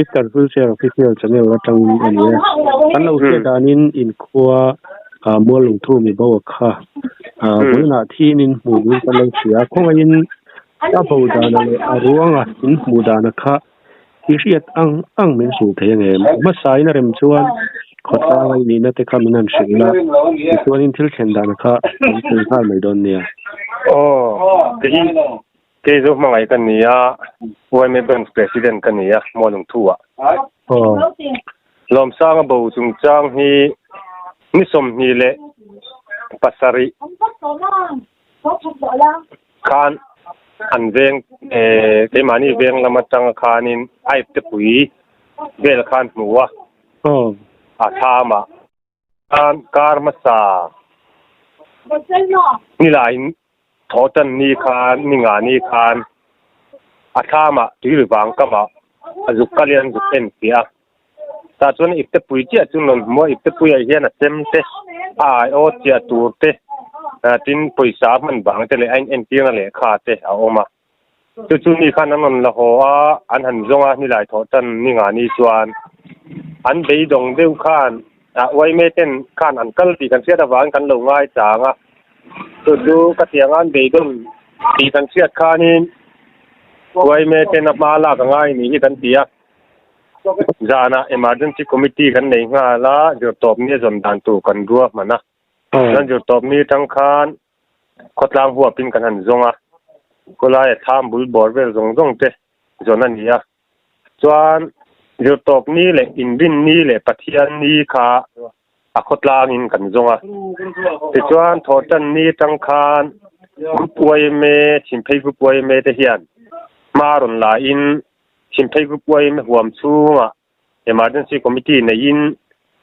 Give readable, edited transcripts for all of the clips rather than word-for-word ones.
Mister Wheelchair Official channel atangin a ni a. Kan lo hriat danin inkhua mual lungthu mi bo a kha. Vawiinah thiin in hmuh niin kan lo hria a. Khawngaihin a bo dana leh a ruanga in hmuh dana kha i hriat ang ang min hrilh thei ang em? Hmasain a rem chuan khawtlanga i nihna te kha min han hrilh la, tichuanin thil thlen dana kha kan sawi nghal mai dawn nia. Aw, kei kei chu hmangaih ka ni a, YMA Branch President ka ni a, Mualungthu-ah. Aw. Lawmsanga bo chungchang hi ni 27 khan an veng keimahni veng lam atanga khanin a ipte pui vel khan hmu a, a thlam ah khan kar hmasa nilaiin thaw tan ni khan ni nga ni khan a thlam ah tui vang kam ah a zuk kal in an zuk en fiah a. Tah chuan ipte pui chiah chu rawn hmu a, ipte puiah hian a chem te, a aiawh chiah tur te, tin pawisa a hman vang te leh a inentirna lehkha te a awm a. Chu chu mi khan an rawn la haw a, an han zawng a, nilai thawh tan ni nga ni chuan an beidawng deuh khan uaime ten khan an kal tih kan hriat avangin kan lo ngaichang a. Chu chu ka tiang a an beidawn tih kan hriat khanin uaime ten a hma lak a ngai ni hi kan ti a. Zanah Emergency Committee kan nei nghal a, zirtawpni a zawn dan tur kan ruahman a. Chuan zirtawpni atang khan khawtlang huapin kan han zawng a, khawlaia thlam bul bawr vel zawng zawng te zawn a ni a. Chuan zirtawpni leh inrinni leh Pathianni kha a khawtlangin kan zawng a. Tichuan thawhtanni atang khan Group yma, Chhimphei Group yma te hian hma rawn la in Chhimphei Group yma huam chhungah Emergency Committee neiin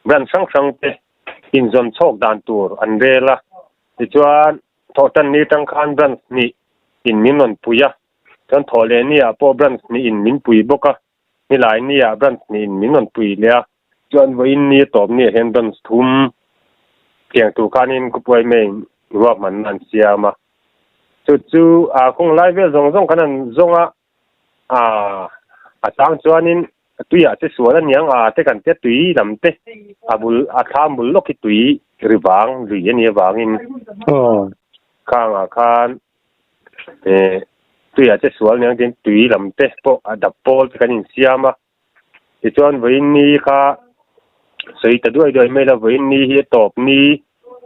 branch hrang hrang te inzawn chhawk dan tur an rel a. Tichuan, thawhtanni atang khan branch hnih in min rawn pui a, chuan thawhlehni ah pawh branch hnih in min pui bawk a, nilaini ah branch hnih in min rawn pui leh a. Chuan vawiin ni a tawp ni ah hian branch thum tiang tur khanin Group yma in ruahmanna an siam a. Chu chu a kawng lai vel zawng zawng khan an zawng a. A chang chuanin tuiah che sual a niang a te kan tia tui lam te a bul a thlam bul lawk hi tui ri vang lui a nih avangin khangah khan tuiah che sual aniang tin tui lam te pawh a dap pawl te kan insiam a tichuan vawiin ni kha sawi ta duai duai mai la vawiin ni hi a tawp ni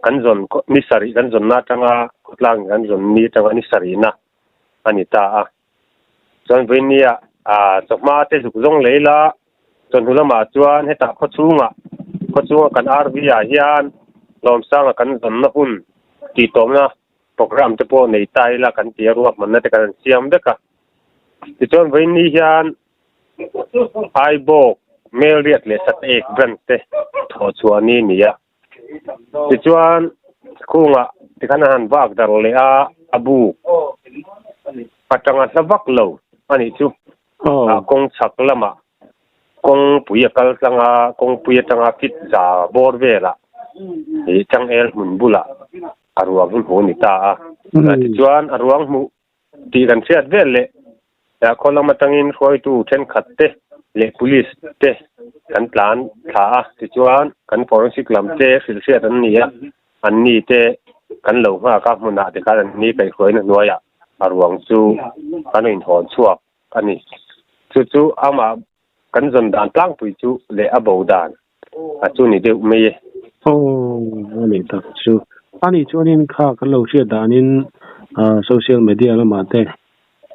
kan zawn ni sarih kan zawnna atanga khawtlang kan zawn ni atanga ni sarihna a ni ta a. Chuan vawinia chawhma te zuk zawng lei la, chawhnu lamah chuan hetah khawchhungah khawchhunga kan RV ah hian Lawmsanga kan zawnna hun tihtawmna programme te pawh nei ta ila kan ti a, ruahmanna te kan han siam vek a. Tichuan vawiini hian Aibawk, Melriat leh Sateek branch te thawhchhuah ni a ni a. Tichuan, khungah tikhan a han vak dar leh a, a buk atanga hla vak lo a nih chu. A kawng chhak lamah kawngpui a kal tlang a, kawngpui atanga fit za bawr velah ih changel hmun bulah a ruang hi hmuh a ni ta a. Tichuan, a ruang hmuh tih kan hriat vel leh khaw lam atangin hruaitu thenkhat te leh police te kan tlan thla a, tichuan kan forensic lam te hrilh hriat an ni a, an ni te kan lo nghak a hmunah tikhan an ni kaihhruaina hnuaiah a ruang chu kan inhawn chhuak a ni. Chu chu amah kan zawn dan tlangpui chu leh a bo dan a chu ni deuh mai e. Aw a nih tak chu. A nih chuanin kha kan lo hriat danin social media lamah te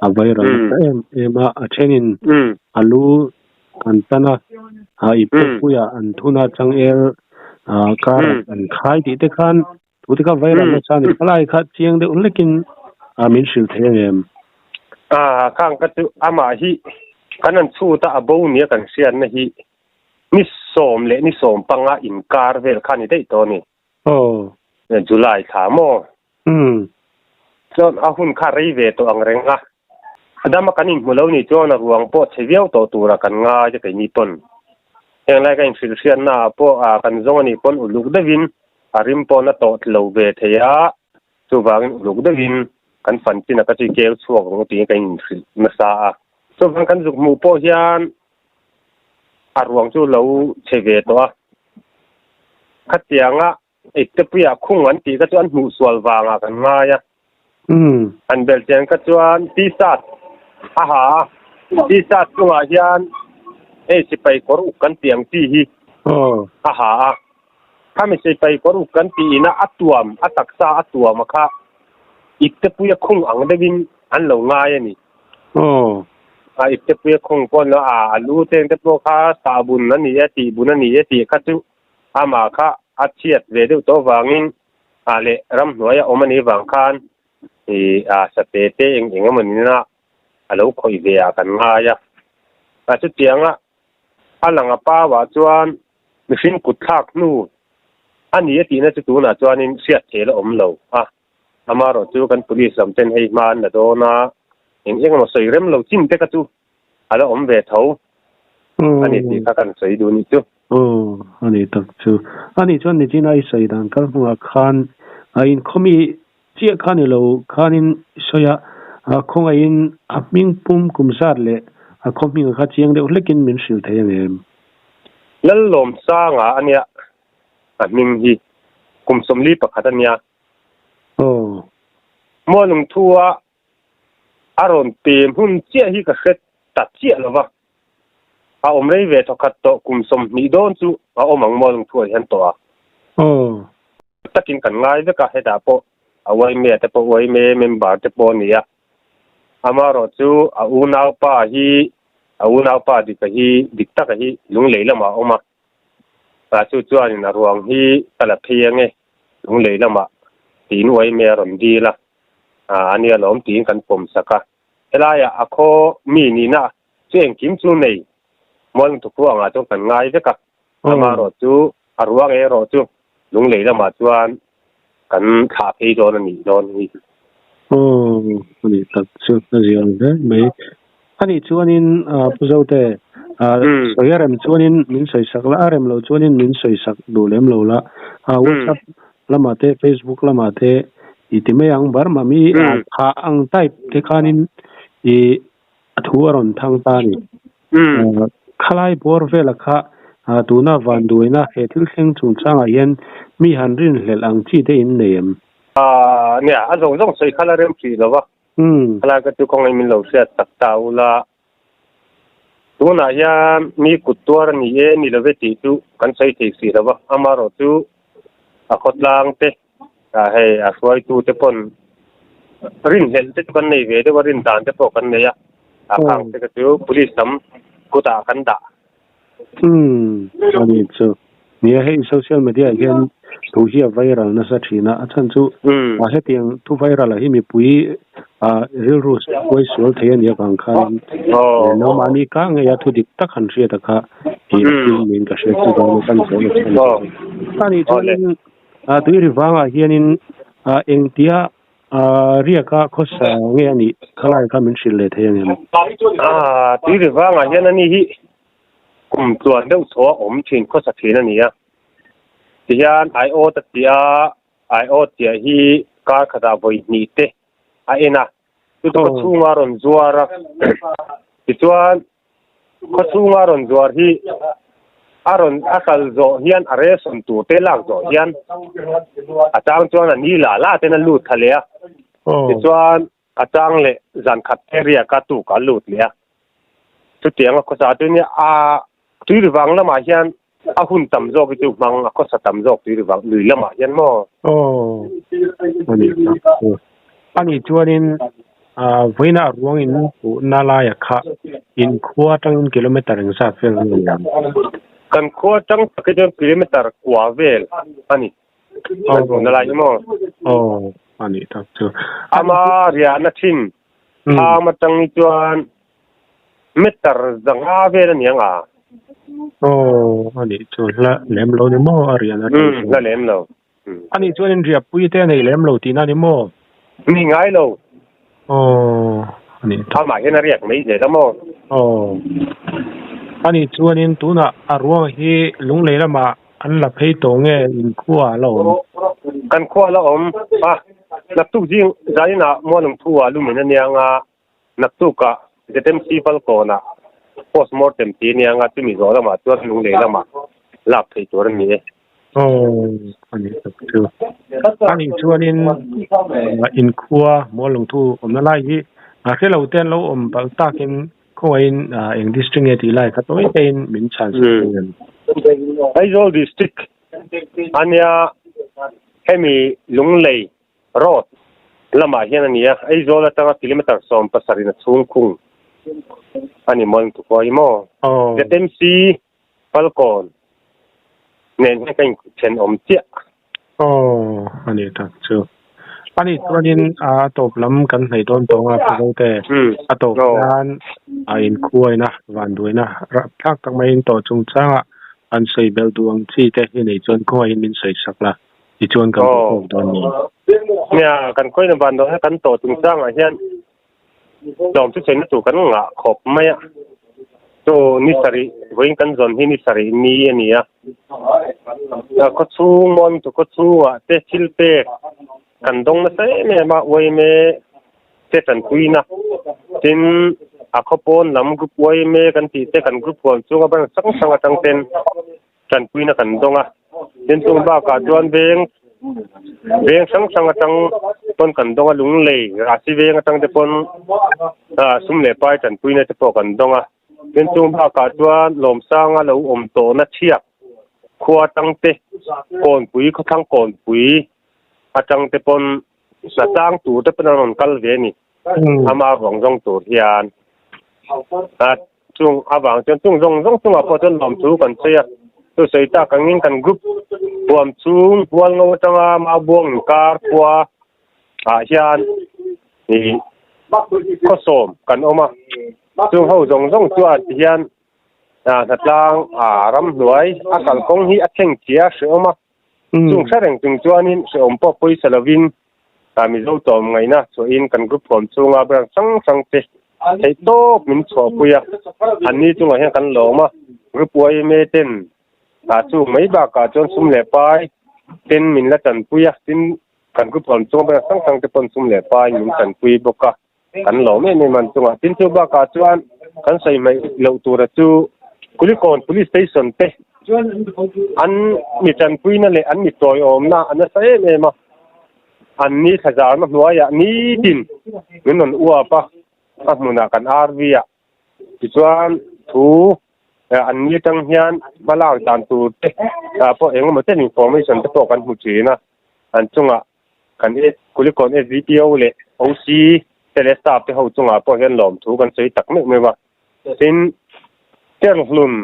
a viral nasa em em a, a thenin a lu an tan a, a i pawhpuiah an thun a, changel kar an khai tih te khan thu te kha viral nasa a ni. Khalai kha chiang deuh hlekin min hrilh thei ang em? Khang ka chu amah hi kan han chhut a, a bo nia kan hriatna hi Ni 10 leh ni 15 inkar vel kha ni daih tawh a ni. Aw. July thla maw? Umm. Chuan a hun kha rei ve tawh ang reng a. A dama kan inhmu lo ni chuan a ruang pawh chhe viau tawh tura kan ngai a keini pawn. Heng lai ka inhrilh hriatna ah pawh a kan zawng a nih pawn uluk deuhin a rim pawn a tawh lo ve thei a, chuvangin uluk deuhin kan fan chin a ka chi keu chhuak ang tiin ka inhrilh nasa a. Chuvang kan zuk hmuh pawh hian. A ruang chu lo chhe ve tawh a. Khatianga Iptepuia khung an tih kha chu an hmuh sual vangah kan ngai a. An belhchian kha chuan T-shirt a ha a, T-shirt chungah hian hei sipai kawr uk kan tih ang chi hi a ha a. Khami sipai kawr uk kan tih ina a tuam, a taksa a tuam a kha Iptepuia khung ang deuhin an lo ngai a ni. A Iptepuia khung pawh an lo a, a lu cheng te pawh kha sahbun a ni e, tihbun a ni e tih kha chu Amah kha a chhiat ve deuh tawh vangin ah leh ramhnuaia awm a nih vang khan ih a sate te eng eng emaw nina a lo khawih ve ah kan ngai a. A chutianga a lang a pau ah chuan mihring kut thlak hnu a ni a tihna chu tunah chuanin hriat theih la awm lo a. Amaherawh chu kan police lam ten hei hma an la dawn a, eng eng emaw sawi rem lo chin te kha chu a la awm ve tho a ni tih kha kan sawi duh nih chu. Aw, a ni tak chu. A nih chuan nichina i sawi dan kal hnuah khan a inkhawmi chiah kha ni lo khanin i sawi a, khawngaihin a hming pum kum zat leh a khaw hming kha chiang deuh hlekin min hrilh thei ang em? Lallawmsanga a nia a hming hi kum 41 a nia. Aw. Mualungthua a rawn pem hun chiah hi ka hre ta chiah lo va, a awm rei ve thawkhat tawh kum 20 dawn chu a awm ang Mualungthua hian tawh a. Aw. Takin kan ngai vek a, hetah pawh a uaime te pawh uaime member te pawh a ni a. Amaherawh chu a unaupa hi a unaupa dika hi dik taka hi lunglei lamah a awm a. Ah chu chuanin a ruang hi ka la phei ange lunglei lamah tiin uaime a rawn dil a, ah a nia lawm tiin kan pawm sak a. Helaiah a khaw mi nihna chu engkim chu nei mual thukhua angah chuan kan ngai vek a, amaherawh chu a ruang erawh chu lunglei lamah chuan kan thlah phei dawn a nih dawn hi. Aw a nih tak chu a zia ang hle mai. A nih chuanin Pu Zote sawi a rem chuanin min sawi sak la, a rem loh chuanin min sawi sak duh lem lo la. WhatsApp lamah te Facebook lamah te i ti mai ang bar mah mi thah ang type te khanin i a thu a rawn thang ta a ni. Khalai bawr vela kha tuna vanduaina he thil thleng chungchangah hian mi han rinhlelh ang chi te in nei em? Nia, a zawng zawng sawi kha la rem hrih lo va. Khalai ka chu kawngin min lo hriat tak ta ula. Tunah hian mi kut tuar a ni e ni lo ve tih chu kan sawi thei hrih lo va. Amaherawh chu a khawtlang te hei a hruaitu te pawn rinhlelh te chu kan nei ve deuh a, rin dan te pawh kan nei a, a khang te kha chu police lam kutah kan dah. Umm a ni chu. Nia hei social media ah hian thu hi a viral nasa thin a, a chhan chu a hetiang thu viral ah hi mipui ah rilru huai sual thei a nih avang khan lo mahni ka ngei a thu dik tak han hriat a kha tih a thil niin ka hriat chu dawn a kan zawhna chhan a ni. A nih chuanin Tui ri vangah hianin engtia riaka khawsa nge a nih khalai kha min hrilh leh thei ang em? Tui ri vangah hian ani hi kum tluan deuh thaw a awm thin khawsa thin a ni a. Tihian aiawt a ti a, aiawt chiah hi kar khatah vawi hnih te a en a, chu chu khawchhunga rawn zuar a. Tichuan Khawchhunga rawn zuar hi a rawn a kal zawh hian a ration tur te lak zawh hian a chang chuan a ni la la ten a lut thla leh a, tichuan a chang leh zan khat te riak a tuk a lut leh a. Chutiang a khawsa chu nia a tui vang lamah hian a hun tam zawk hi chu hmang a khawsa tam zawk tui vang lui lamah hian maw. Aw a ni tak chu. A nih chuanin vawiina a ruang in puhna laia kha in khua atangin kilometer engzat vel nge ni ang? Kan khua atang tak hi chuan kilometer kua vel a ni. Kan puhna lai hi maw? Aw a nih tak chu. Ama riahna thin thlam atang hi chuan Meter 500 vel a ni ang a. Aw, a nih chu hla lem lo ni maw a rian atang chuan. Hla lem lo. A nih chuan in riahpui te a nei lem lo tihna a ni maw? Ni ngai lo. Aw, a nih tak. Amah hian a riak mai zel a maw? Aw, a nih chuanin tunah a ruang hi Lunglei lamah an la phei tawh nge in khua a la awm? Kan khua a la awm a, naktuk zing zaninah Mualungthu ah lumin a nia ang a. Naktukah ZMC Falkawnah Postmortem tih a nia anga chumi zawh lamah chuan lunglei lamah lak theih tur a ni e. Aw, a nih tak chu. A nih chuanin inkhua Muallungthu awmna lai hi hre lo te an lo awm palh takin khawngaihin eng district nge tih lai kha tawi taiin min chhan sak thei em? Aizawl district a nia hemi Lunglei Road lamah hian a ni a, Aizawl atanga kilometre 70 in a chhung khung a ni Muallungthu khua hi maw? ZMC Falkawn nen hian ka inthenawm chiah. Aw, a ni tak chu. A nih chuanin a tawp lam kan hnaih dawn tawng a Phazote. A tawp hian a inkhuaina, vanduaina rapthlak tak maiin tawh chungchangah an sawi belh duh ang chi te hi nei chuan khawngahin min sawi sak la, tichuan kan tawh tawk dawn ni. Nia, kan khawiin vanduaina kan tawh chungchangah hian Lawm chu chhenna tur kan ngah khawp mai a, chu ni sarih vawiin kan zawn hi ni sarih ni a ni a, khaw chhung mawn chu khaw chhungah te thil pek kan dawng nasa em em a, yma te tanpuina tin a khaw pawn lam group yma kan tih te kan group huam chunga ban hrang hrang atang ten tanpuina kan dawng a, tin chung bakah chuan veng veng hrang hrang atang pawn kan dawng a, Lunglei Rasi veng atang te pawn ah sum leh pai tanpuina te pawh kan dawng a, tin chung bakah chuan Lawmsanga lo awm tawhna chhiak khua atang te Kawnpui khawthlang Kawnpui atang te pawn hnatlang tur te pawn an rawn kal ve a ni, ama ruang zawng tur hian ah. Chung avang chuan chung zawng zawng chungah pawh chuan lawmthu kan sawi a, chu sawi tak angin kan group huam chung Hualngo atanga Maubuang inkar khua ah hian ih khawsawm kan awm a, chung ho zawng zawng chuan ti hian ah hnatlang ah ramhnuai a kalkawng hi a thleng thia hrehawm a, chung hre reng chung chuanin hrehawm pawh pawisa lovin Ah Mizo tawm ngaihna chhuahin kan group huam chhunga branch hrang hrang te theih tawp min chhuahpui a, anni chungah hian kan lawm a, group yma ten ah chung mai bakah chuan sum leh pai ten min la tanpui a, tin kan group huam chhunga branch hrang hrang te pawn sum leh pai min tanpui bawk a, kan lawm em em an chungah. Tin chu bakah chuan kan sawi mai loh tura chu Kulikawn Police Station te an mi tanpuina leh an mi tawiawmna a nasa em em a, An ni thlazarna hnuaiah nitin min rawn uap a, a hmunah kan RV a, tichuan thu an ni atang hian hma lak dan tur te pawh eng emaw chen information te pawh kan hmu thin a, an chungah kan Kulikawn SDPO leh OC te leh staff te ho chungah pawh hian lawmthu kan sawi tak meuh meuh a, tin Cherhlun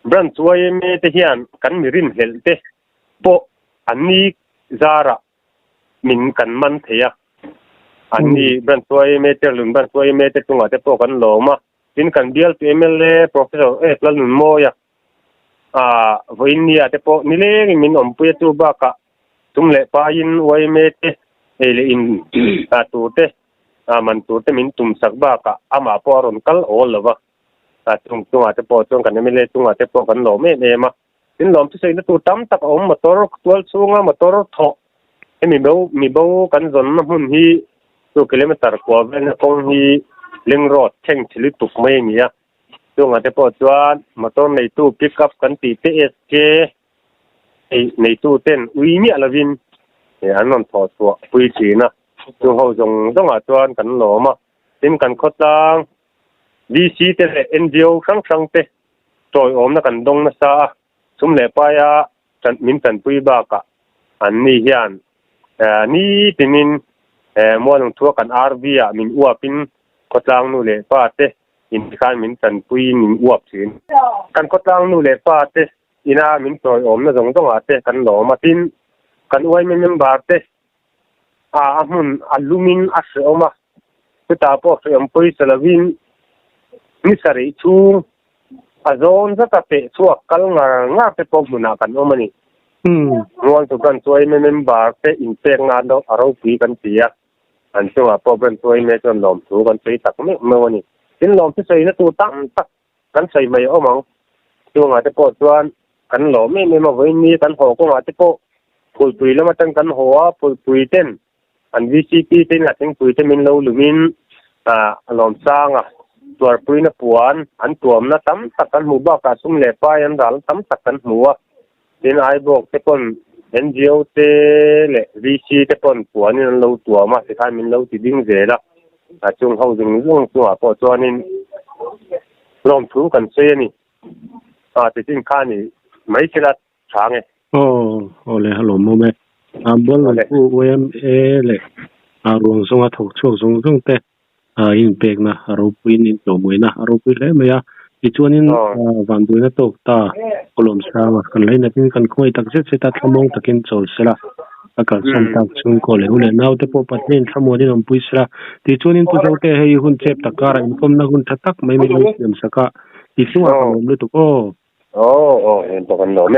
Branch yma te hian kan mi rinhlelh te pawh an ni zarah min kan man thei a, an ni branch yma te lun branch yma te chungah te pawh kan lawm a, tin kan bialtu mla Professor F Lalnunmawia ah vawiin nia te pawh nilengin min awmpui a chu bakah tum leh paiin yma te ei leh in ah tur te ah man tur te min tum sak bakah amah pawh a rawn kal awl lo va, ah chung chungah te pawh chuan kan mla chungah te pawh kan lawm em em a. Tin lawm chu sawina tur tam tak a awm motor tual chhunga motor thawh hemi bo mi bo kan zawnna hmun hi chu kilometer kua velna kawng hi link road thleng chi lutuk mai a ni a chungah te pawh chuan motor neitu pick up kan tih te SK neitu ten ui miah lovin an rawn thawh chhuah pui thin a chung ho zawng zawngah chuan kan lawm a tin kan khawtlang DC te leh NGO hrang hrang te tawiawmna kan dawng nasa a, sum leh paia min tanpui bakah anni hian nitinin Mualungthua kan RV ah min uapin khawtlang nu leh pa te in khan min tanpui min uap thin. Kan khawtlang nu leh pa te ina min tawiawmna zawng zawngah te kan lawm a, tin kan yma member te a hmun a lumin a hrehawm a, chutah pawh hrehawm pawisa lovin ni sarih chhung a zawn zata peh chhuak kal ngar ngar te pawh hmunah kan awm a ni. Mual chu branch yma member te inpek nan a ropui kan ti a, an chungah pawh branch yma chuan lawmthu kan sawi tak meuh meuh a ni. Tin lawmthu sawina tur tam tak kan sawi mai awm ang. Chungah te pawh chuan kan lawm em em a, vawiin ni kan haw kawngah te pawh Phulpui lam atang kan haw a, Phulpui ten an VCP te in a thingpui te min lo lumin ah a lawm sang a. Tuarpuina puan an tuamna tam tak kan hmuh bakah sum leh pai an ral tam tak kan hmu a. Tin, Aibawk te pawn NGO te leh VC te pawn puanin an lo tuam a, tikhan min lo ti ding zel a. A chung ho zung zung chungah pawh chuanin lawmthu kan sawi a ni. A tichin kha ni mai thila tha nge. Aw, aw le, a lawmawm e. Bualnawmpu YMA leh ruang zawnga thawk chhuak zawng zawng te inpekna a ropuiin intlawmngawihna a ropui hle mai a. Tichuanin vanduaina tawk ta Kawlawmsanga kan lainatin kan khawngaih tak zet zet a, thlamuang takin chawl sela, a kalsan tak chhungkaw leh u leh naute pawh Pathian thlamuanin awmpui sela. Tichuanin Pu Zote hei hun chep tak karah inkawmna hun tha tak mai min lo siam sak a, i chungah ka lawm lutuk aw. Aw, aw, en pawh kan lawm e.